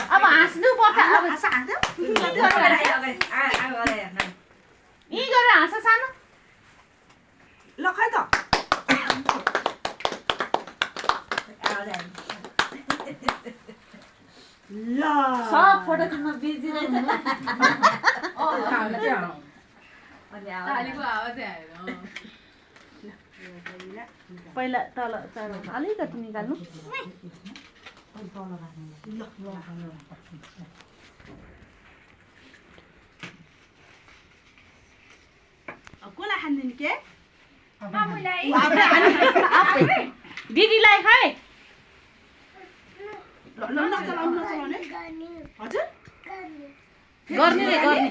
अब हाँस्नु पर्छ अब यी गरेर हाँस सानो ल खै त ल सब फोटो खिच्न बिजी रहेछ तालीको आवाजै आएन पहिला तल अलिकति निकाल्नु कसलाई खान्दिन के दिदीलाई खै ल नचलाउने हजुर गर्ने रे गर्ने